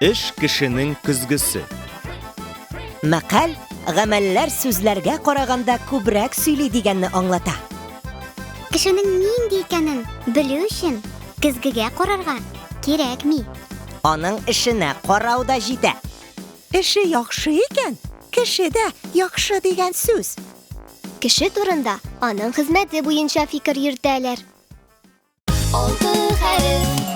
Эш кешенең көзгесе. Мәкаль гамәлләр сүзләргә караганда күбрәк сөйли дигәнне аңлата. Кешенең нинди икәнен белү өчен көзгегә карарга кирәкми. Аның эшенә карау да җитә. Эше яхшы икән, кеше дә яхшы дигән сүз. Кеше турында аның хезмәте буенча фикер йөртәләр. Алты хәреф.